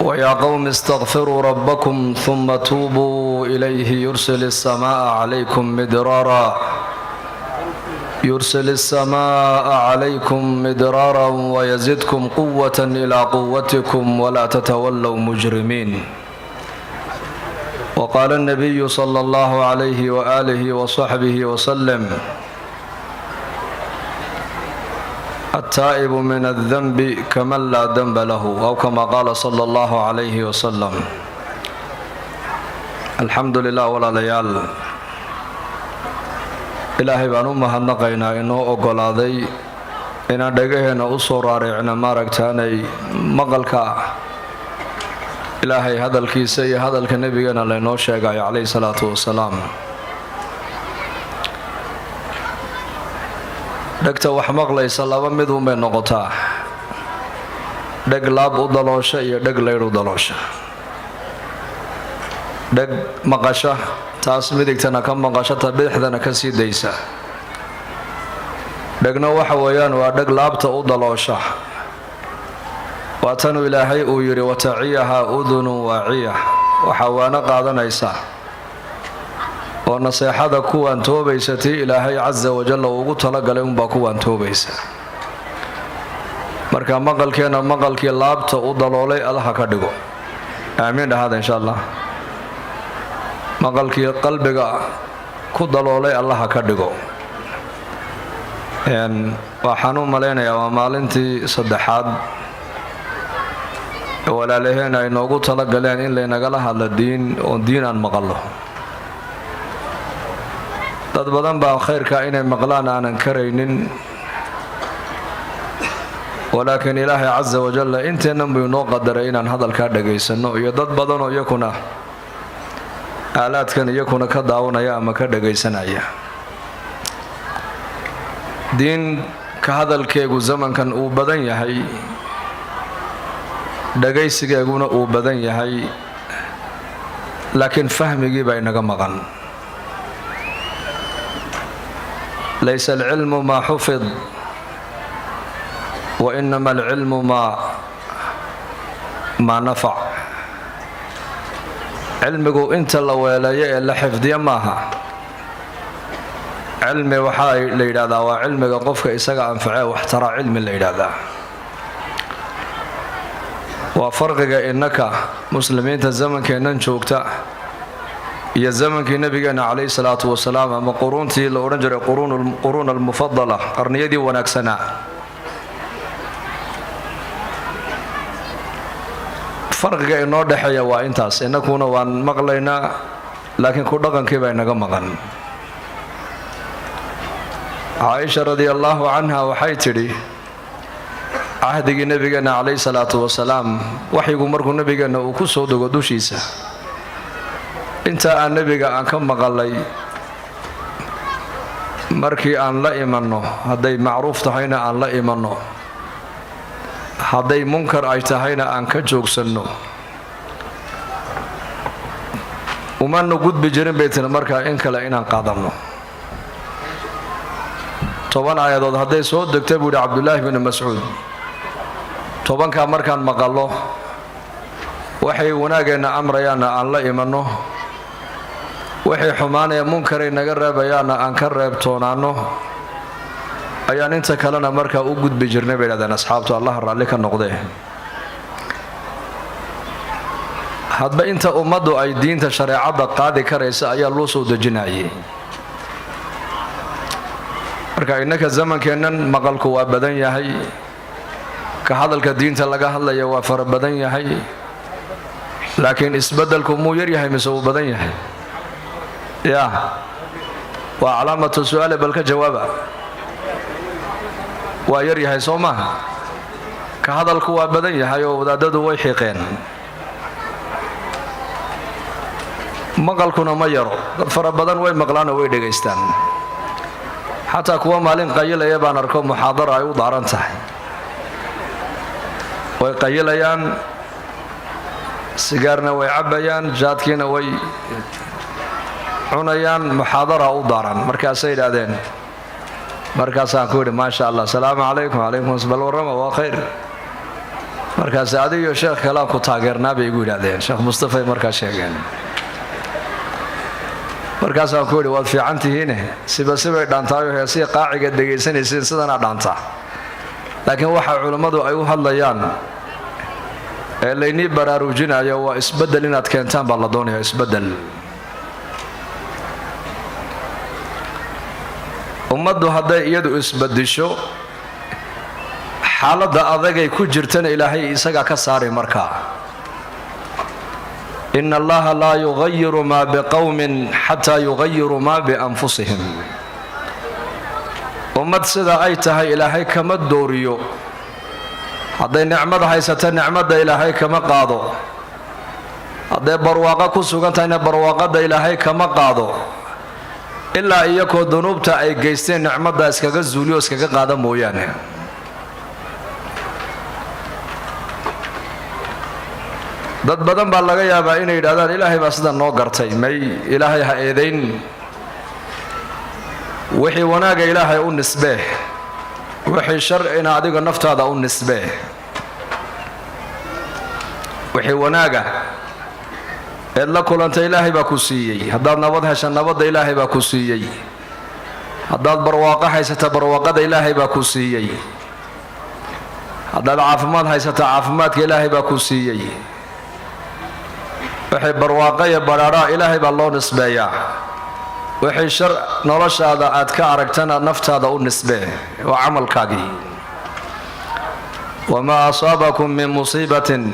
ويا qowm اstغfiruu rabkm ثuma tuubuu إlayhi yursil الsmاء عlaykum midraara yursil الsmاء عlaykum midraara وyزidkm quwaة إlى quwatiكm wla ttwlw mجrimiin. وqaala الnabiyu slى اllah عlyh وآlih وصaxbih وslm: altaa'ibu min aldanbi kaman laa danba lahu, aw kama qaala sala allahu calayhi wasalam. Alxamdu lilah, walaalayaal, ilaahay baan u mahadnaqaynaa inoo oggolaaday inaan dhegaheenna u soo raariicno maaragtaanay maqalka ilaahay hadalkiisa iyo hadalka nebigeena laynoo sheegayo calayhi salaatu wasalaam. Dhegta wax maqlaysa laba mid unbay noqotaa: dheg laab u daloosha iyo dheg laydh u daloosha. Dheg maqasha, taas midigtana ka maqasha, ta bidixdana ka sii daysa. Dhegna waxa weeyaan waa dheg laabta u daloosha. Waa tanuu Ilaahay uu yidhi: wataciyahaa udunun waaciya. Waxaa waana qaadanaysa oo naseexada kuwaan toobaysa tii Ilaahay casa wajalla ugu talagalay unbaa kuwaan toobaysa. Marka maqalkeenna maqalkii laabta u daloolay Allaha ka dhigo. Aamiin dhahada, insha Allah. Maqalkii qalbiga ku daloolay Allaha ka dhigo. Waxaan u malaynayaa waa maalintii saddexaad ee walaalaheen ay noogu talagaleen in laynagala hadla diin, oo diin aan maqallo. Dad badan baa khayrka inay maqlaan aanan karaynin, walaakiin Ilaahay casa wajalla inteennan buu inoo qadaray inaan hadalkaa dhagaysanno, iyo dad badanoo iyakuna aalaadkan iyakuna ka daawanaya ama ka dhagaysanaya. Diin ka hadalkeegu zamankan uu badan yahay, dhagaysigeeguna uu badan yahay, laakiin fahmigii baa inaga maqan. Laysa alcilmu maa xufid, wa inama alcilmu maa nafac. Cilmigu inta la weeleeyo ee la xifdiyo maaha. Cilmi waxaa la yidhahdaa waa cilmiga qofka isaga anfacee waxtara cilmi la yidhaahdaa. Waa farqiga innaka muslimiinta zamankeennan joogta iyo zamankii nabigeenna calayhi salaatu wasalaam, ama quruuntii la odhan jiray quruun almufadala, qarniyadii wanaagsanaa. Farqiga inoo dhexeeya waa intaas. Innakuna waan maqlaynaa, laakiin ku dhaqankii baa inaga maqan. Caaisha radia allaahu canha waxay tidhi: cahdigii nabigeenna calayhi salaatu wasalaam, waxyigu markuu nabigeenna uu ku soo dego dushiisa, inta aan nebiga aan ka maqalay markii aan la imanno, hadday macruuf tahayna aan la imanno, hadday munkar ay tahayna aan ka joogsanno, umanu gudbi jirin, bay tiri, markaa in kale inaan qaadanno. 10 aayadood hadday soo degta, buu yidhi Cabdulaahi binu Mascuud, 10-kaa markaan maqallo, waxay wanaageenna amrayaanna aan la imanno, waxay xumaanaya munkaray naga reebayaanna aan ka reebtoonaanno, ayaan inta kalena markaa u gudbi jirnay, bay dhahdeen asxaabtu, Allaha raalli ka noqdee. Hadba inta ummaddu ay diinta shareecadda qaadi karaysa ayaa loo soo dejinayay. Marka innaka zamankeennan maqalku waa badan yahay, ka hadalka diinta laga hadlaya waa fara badan yahay, laakiin isbeddelku muu yar yahay mise wuu badan yahay? Ya, waa calaamatu su-aale, bal ka jawaaba. Waa yar yahay, soo maaha? Ka hadalku waa badan yahay oo wadaadadu way xiiqeen. Maqalkuna ma yaro, dad fara badan way maqlaanoo way dhegaystaan. Xataa kuwa maalin qayilaya baan arko, muxaadara ay u daaran tahay, way qayilayaan, sigaarna way cabbayaan, jaadkiina way cunayaan, muxaadara u daaran. Markaasay yidhaahdeen, markaasaan ku yidhi: maasha Allah, asalaamu calaykum. Calaykum, bal warrama, waa khayr. Markaas adigiyo sheekh kalean ku taageernaa bay igu yidhahdeen. Sheekh Mustafay markaa sheegeen. Markaasaan ku yidhi, waad fiican tihiine, siba sibay dhaantaayo, heesihii qaaciga dhegaysanayseen sidanaa dhaantaa. Laakiin waxa culummadu ay u hadlayaan ee laynii baraarujinayo waa isbeddel inaad keentaan baa la doonaya, isbeddel. Ummaddu hadday iyadu isbedisho, xaaladda adagay ku jirtana Ilaahay isagaa ka saari markaa. Ina Allaha laa yugayiru maa biqowmin xataa yugayiru maa bianfusihim. Ummad sida ay tahay Ilaahay kama dooriyo. Hadday nicmad haysata, nicmadda Ilaahay kama qaado. Hadday barwaaqo ku sugan tahayna, barwaaqadda Ilaahay kama qaado, ilaa iyakoo dunuubta ay geysteen nicmadda iskaga zuuliyo, iskaga qaada mooyaane. Dad badan baa laga yaabaa inay yidhahdaan, Ilaahay baa sida noo gartay. May, Ilaahay ha eedayn. Wixii wanaaga Ilaahay u nisbee, wixii sharcina adiga naftaada u nisbee. Wixii wanaaga eed la kulantay Ilaahay baa ku siiyey. Haddaad nabad hesha, nabadda Ilaahay baa ku siiyey. Haddaad barwaaqo haysata, barwaaqada Ilaahay baa ku siiyey. Haddaad caafimaad haysata, caafimaadka Ilaahay baa ku siiyey. Wixii barwaaqo iyo badhaadhaa Ilaahay baa loo nisbeeyaa. Wixii shar noloshaada aad ka aragtana naftaada u nisbee, waa camalkaagii. Wamaa asaabakum min musiibatin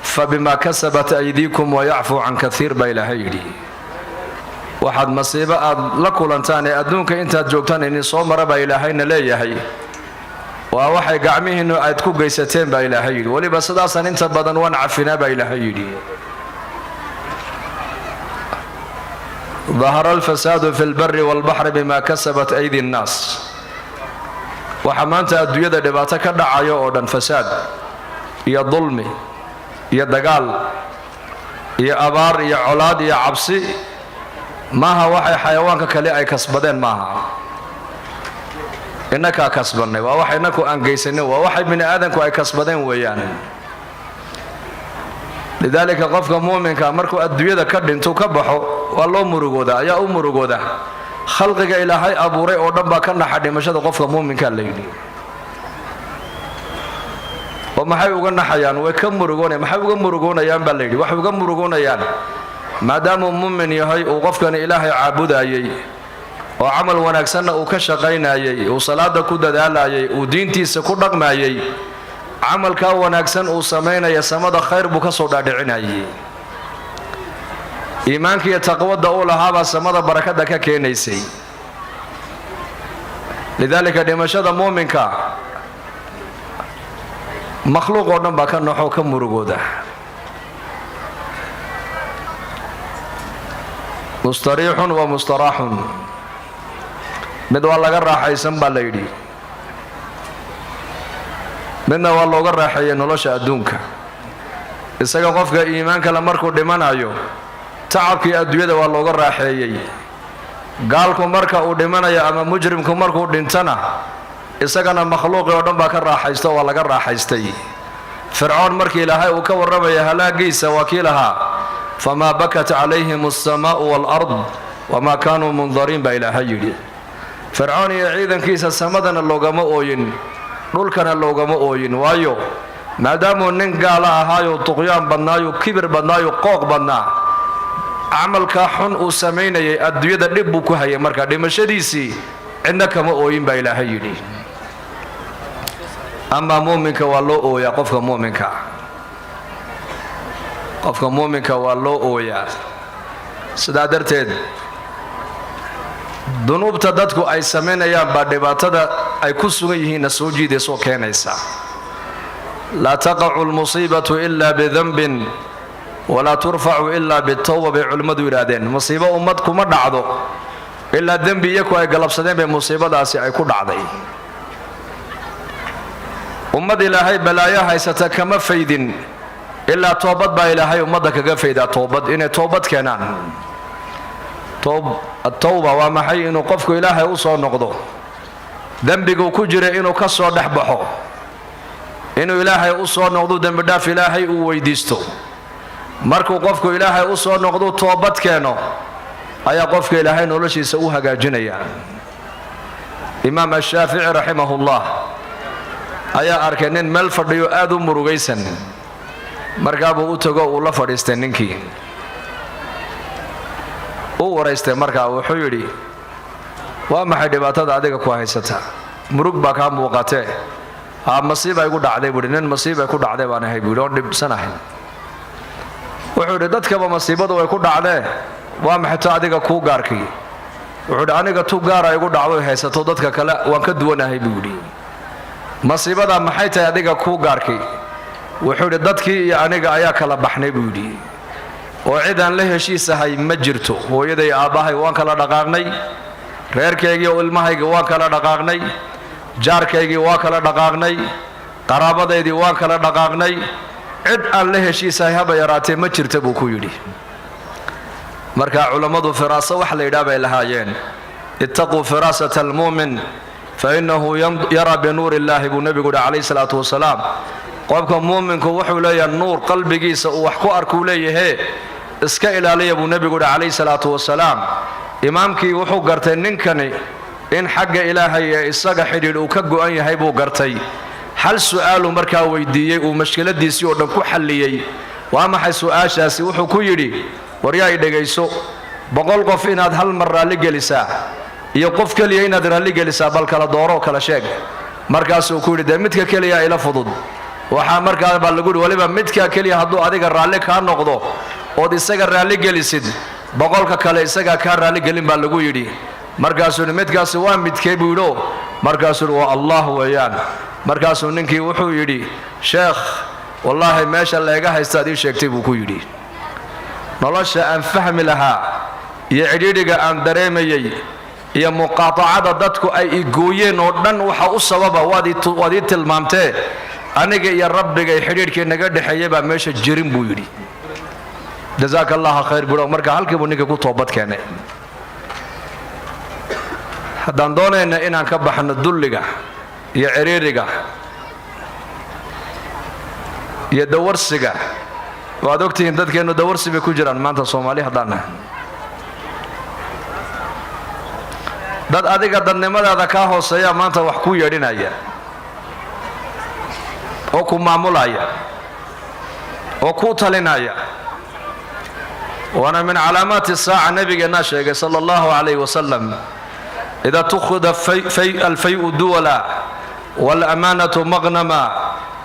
fabima kasabat aydiikum wayacfuu can kaiir, baa Ilaahay yidhi. Waxaad masiibo aad la kulantaan ee adduunka intaad joogtaan idin soo mara, baa Ilaahayna leeyahay, waa waxay gacmihiinnu aad ku geysateen, baa Ilaahay yidhi. Weliba sidaasaan inta badan waan cafinaa, baa Ilaahay yidhi. Dahara alfasaadu fi lbari walbaxri bima kasabat aydi nnaas. Waxaa maanta adduunyada dhibaato ka dhacayo oo dhan, fasaad iyo dulmi iyo dagaal iyo abaar iyo colaad iyo cabsi, maaha waxay xayawaanka kale ay kasbadeen, maaha. Innakaa kasbannay. Waa wax innaku aan geysanin, waa waxay bini aadamku ay kasbadeen weeyaan. Lidaalika qofka muuminka markuu adduunyada ka dhintu, ka baxo, waa loo murugooda, ayaa u murugooda. Khalqiga Ilaahay abuuray oo dhan baa ka naxa dhimashada qofka muuminka, la yidhi. Oo maxay uga naxayaan? Way ka murugoonayaan. Maxay uga murugoonayaan, baa la yidhi. Waxay uga murugoonayaan maadaamuu muumin yahay, uu qofkani Ilaahay caabudayey oo camal wanaagsanna uu ka shaqaynayey, uu salaada ku dadaalayay, uu diintiisa ku dhaqmayey, camalkaa wanaagsan uu samaynaya samada khayr buu ka soo dhaadhicinayay. Iimaanka iyo taqwadda uu lahaabaa samada barakada ka keenaysay. Lidaalika dhimashada muuminka makhluuq oo dhan baa ka naxoo, ka murugooda. Mustariixun wa mustaraaxun, mid waa laga raaxaysan, baa la yidhi, midna waa looga raaxeeyey nolosha adduunka. Isaga qofka iimaankale markuu dhimanayo, tacabkii adduunyada waa looga raaxeeyey. Gaalku marka uu dhimanayo ama mujrimku markuu dhintana, isagana makhluuqii oo dhan baa ka raaxaysto, waa laga raaxaystay. Fircoon markii Ilaahay uu ka warramaya halaagiisa, waa kii lahaa, famaa bakat calayhim alsamaa'u waalard wamaa kaanuu mundariin, baa Ilaahay yidhi. Fircoon iyo ciidankiisa samadana loogama ooyin, dhulkana loogama ooyin. Waayo, maadaamuu nin gaala ahaayo, tuqyaan badnaayo, kibir badnaayo, qooq badnaa, camalkaa xun uu samaynayay adduunyada dhib buu ku hayay. Marka dhimashadiisii cidna kama ooyin, baa Ilaahay yidhi. Amaa muuminka waa loo ooyaa. Qofka muuminka waa loo ooyaa. Sidaa darteed dunuubta dadku ay samaynayaan baa dhibaatada ay ku sugan yihiinna soo jiidaysoo keenaysa. Laa taqacu almusiibatu ila bidanbin walaa turfacu ilaa bitawba, bay culimmadu yidhaahdeen. Musiibo ummad kuma dhacdo ilaa dembi iyaku ay galabsadeen bay musiibadaasi ay ku dhacday. Ummad Ilaahay balaayo haysata kama faydin ilaa toobad baa Ilaahay ummadda kaga faydaa, toobad inay toobad keenaan. Atowba waa maxay? Inuu qofku Ilaahay u soo noqdo, dembiguu ku jira inuu ka soo dhex baxo. Inuu Ilaahay u soo noqdu, dembidhaaf Ilaahay uu weydiisto. Markuu qofku Ilaahay u soo noqdu, toobad keeno, ayaa qofka Ilaahay noloshiisa u hagaajinaya. Imaam Ashaafici raximahullah ayaa arkay nin meel fadhiyo aad u murugaysan. Markaabuu u tago, uu la fadhiistay ninkii, u waraystay. Markaa wuxuu yidhi: "Waa maxay dhibaatada adiga ku haysata? Murug baa kaa muuqatee." "Haa, masiiba igu dhacday," buuhi. "Nin masiibay ku dhacday baan ahay," buuhi, "oon dhibsanahay." Wuxuu yidhi: "Dadkaba masiibadu way ku dhacdee, waa maxay to adiga kuu gaarkii?" Wuxuu yidhi: "Aniga tu gaara igu dhacdo haysato, dadka kale waan ka duwanahay," buu yidhi. "Masiibadaa maxay tahay adiga kuu gaarkii?" Wuxuu yidhi: "Dadkii iyo aniga ayaa kala baxnay," buu yidhi, "oo cid aan la heshiisahay ma jirto. Hooyaday, aabbahay waan kala dhaqaaqnay, reerkaygii oo ilmahayga waan kala dhaqaaqnay, jaarkaygii waa kala dhaqaaqnay, qaraabadaydii waan kala dhaqaaqnay. Cid aan la heshiisahay haba yaraatee ma jirta," buu ku yidhi. Marka culammadu firaaso wax la yidhaah bay lahaayeen. "Ittaquu firaasata almu'min fa innahu yaraa binuur illaahi," buu nebigu yidhi calayhi salaatu wasalaam. Qofka muuminku wuxuu leeyahay nuur qalbigiisa uu wax ku arkuu leeyahee, iska ilaaliya, buu nebigu yidhi calayhi salaatu wasalaam. Imaamkii wuxuu gartay ninkani in xagga Ilaahay ee isaga xidhiidh uu ka go'an yahay buu gartay. Hal su'aaluu markaa weydiiyey, uu mashkiladiisii oo dhan ku xalliyey. Waa maxay su'aashaasi? Wuxuu ku yidhi: "Waryaa, i dhegayso, 100 qof inaad hal mar raalli gelisaa iyo qof keliya inaad raalli gelisaa, bal kala dooroo kala sheeg." Markaasuu ku yidhi: "Dee midka keliya ila fudud." Waxaa markaa baa lagu yidhi: "Weliba midka keliya hadduu adiga raalli kaa noqdo ood isaga raalli gelisid, 100-ka kale isagaa kaa raalligelin," baa lagu yidhi. Markaasuu yidhi: "Midkaasi waa midkee?" buu yidhio. Markaasuu yidhi: "Waa Allah weeyaan." Markaasuu ninkii wuxuu yidhi: "Sheekh, wallaahi meesha leega haystaad ii sheegtay," buu ku yidhi. "Nolosha aan fahmi lahaa iyo cidhiidhiga aan dareemayey iyo muqaatacada dadku ay igooyeen oo dhan waxa u sababa waad ii tilmaamtee. Aniga iyo Rabbigay xidhiidhkii naga dhexeeyey baa meesha jirin," buu yidhi. "Jazaaka Allaha khayr," buuhi. Marka halkii buu ninkii ku toobad keenay. Haddaan doonayna inaan ka baxno dulliga iyo ciriiriga iyo dawarsiga, waad ogtihiin dadkeennu dawarsi bay ku jiraan maanta. Soomaali haddaan nahay, dad adiga dadnimadaada kaa hooseeya maanta wax ku yeedhinaya oo ku maamulaya oo ku talinaya. Waana min calaamaati saaca. Nabigeennaa sheegay sala allahu calayh wasalam: "Ida tukhida alfayu duwala wاlamaanatu maqnama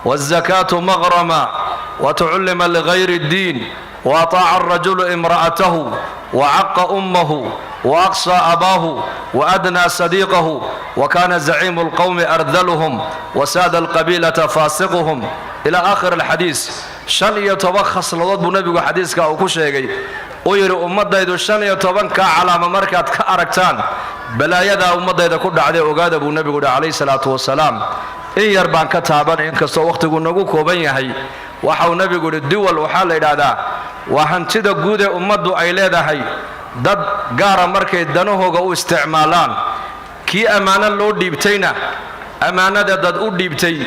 wاlzakaatu maqrama watucullima ligayri اddiin waataaca alrajulu imra'atahu wacaqa ummahu waaqsى abaahu waadnaa sadiiqahu wakana zaciimu اlqowmi ardaluhum wasaada alqabiilata faasiquhum," ila aakhir alxadiis. 15 khasladood buu nebigu xadiiska uu ku sheegay. Uu yidhi: "Ummadaydu 15-kaa calaama markaad ka aragtaan, balaayadaa ummadayda ku dhacday ogaada," buu nebigu yidhi calayhi salaatu wasalaam. In yar baan ka taabanay, inkastoo wakhtigu nagu kooban yahay. Waxauu nebigu yidhi: duwal waxaa la yidhaahdaa waa hantida guud ee ummaddu ay leedahay, dad gaara markay danahooga u isticmaalaan. Kii ammaano loo dhiibtayna, ammaanada dad u dhiibtay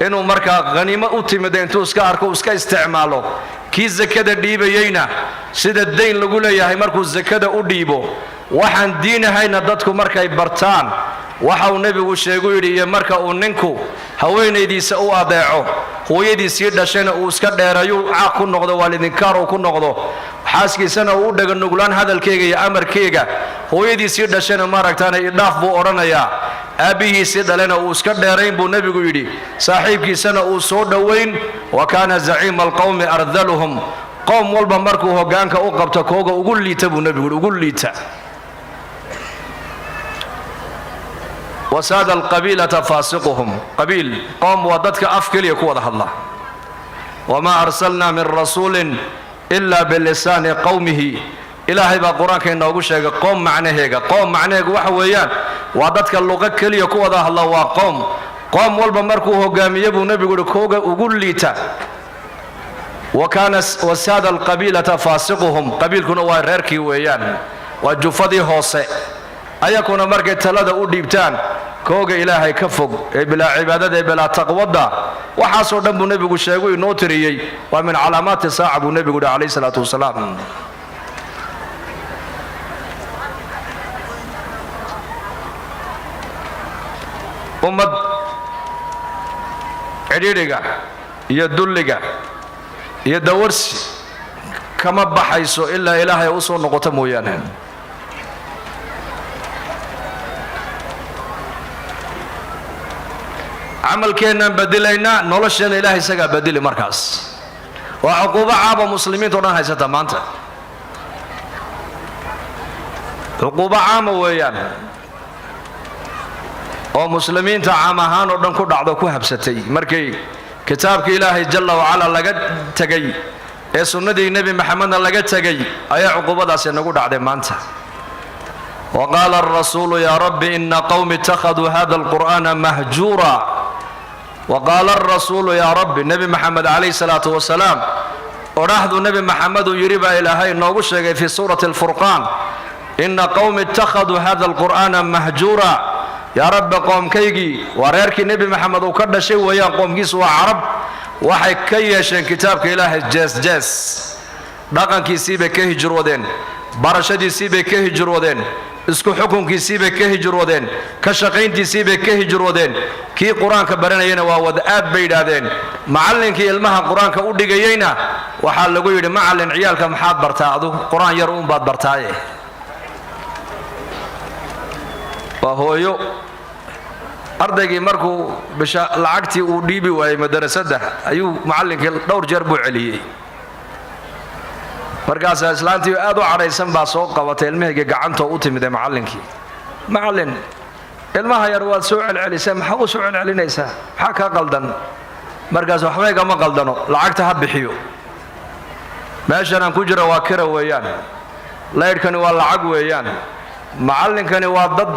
inuu markaa khaniimo u timida intuu iska arko iska isticmaalo. Kii sakada dhiibayeyna sida dayn lagu leeyahay markuu sakada u dhiibo. Waxaan diinahayna dadku markay bartaan, waxa uu nebigu sheegu yidhi, iyo marka uu ninku haweenaydiisa u adeeco, hooyadiisii dhashayna uu iska dheerayu caaq ku noqdo, waalidinkaar uu ku noqdo, xaaskiisana uu u dhaganuglaan hadalkeyga iyo amarkeyga, hooyadiisii dhashayna maaragtaana idhaaf buu odhanayaa, aabbihiisii dhalena uu iska dheerayn, buu nebigu yidhi, saaxiibkiisana uu soo dhowayn. Wa kaana zaciima alqowmi ardaluhum. Qowm walba markuu hoggaanka u qabto, kooga ugu liita, buu nebigu yidhi, ugu liita. Wasaada alqabiilata faasiquhum. Qabiil, qowm, waa dadka af keliya ku wada hadla. Wamaa arsalnaa min rasuulin ilaa bilisaani qowmihi, Ilaahay baa qur-aanka inoogu sheegay qoom macnaheega. Qoom macnaheega waxa weeyaan waa dadka luqo keliya ku wada hadla, waa qoom. Qoom walba markuu hogaamiye, buu nebigu yihi, kooga ugu liita. Wa kaana wasaada alqabiilata faasiquhum. Qabiilkuna waa reerkii weeyaan, waa jufadii hoose. Ayakuna markay talada u dhiibtaan Kooga Ilaahay ka fog ee bilaa cibaadada ee bilaa taqwadda, waxaasoo dhan buu Nebigu sheegu inoo tiriyey. Waa min calaamaati saaca buu Nebigu yihi calayhi salaatu wasalaam. Ummad cidhiidhiga iyo dulliga iyo dawarsi kama baxayso ilaa Ilaahay u soo noqoto mooyaane. Camalkeennaan badilaynaa, nolosheenna Ilahay isagaa badili. Markaas waa cuquubo caaba muslimiinta o dhan haysata maanta, cuquubo caama weeyaan oo muslimiinta caam ahaan oo dhan ku dhacdo, ku habsatay markii kitaabka Ilaahay jalla wacala laga tegay ee sunnadii Nebi Maxamedna laga tegay ayaa cuquubadaasi nagu dhacday maanta. Wa qaala alrasuulu yaa rabbi ina qowmi ittakhaduu hada alqur'aana mahjuura. Wa qaala alrasuulu yaa rabbi, Nebi Maxamed calayhi salaatu wasalaam odhahduu Nebi Maxamed uu yidhi baa Ilaahay noogu sheegay fii suurati alfurqaan: ina qowmi ittakhaduu hada alqur'aana mahjuura. Yaa rabbi, qoomkaygii, waa reerkii Nebi Maxamed uu ka dhashay weeyaan, qoomkiisu waa Carab, waxay ka yeesheen kitaabka Ilaahay jees jees. Dhaqankiisiibay ka hijroodeen, barashadiisiibay ka hijroodeen, isku xukunkiisiibay ka hijroodeen, ka shaqayntiisiibay ka hijroodeen. Kii qur-aanka baranayana waa wad-aad bay yidhaahdeen. Macallinkii ilmaha qur-aanka u dhigayeyna waxaa lagu yidhi: macallin, ciyaalka maxaad bartaa adugu? Qur-aan yar uunbaad bartaaye. Waa hooyo ardaygii markuu bisha lacagtii uu dhiibi waayey madrasadda ayuu macallinkii dhowr jeer buu celiyey. Markaasaa islaantii aad u cadhaysan baa soo qabatay ilmahaygii gacantoo u timid ee macallinkii: macallin, ilmaha yar waad soo celcelisay, maxaa u soo celcelinaysaa? Maxaa kaa qaldan? Markaas waxba igama qaldano, lacagta ha bixiyo. Meeshan aan ku jira waa kira weeyaan, laydhkani waa lacag weeyaan, macallinkani waa dad.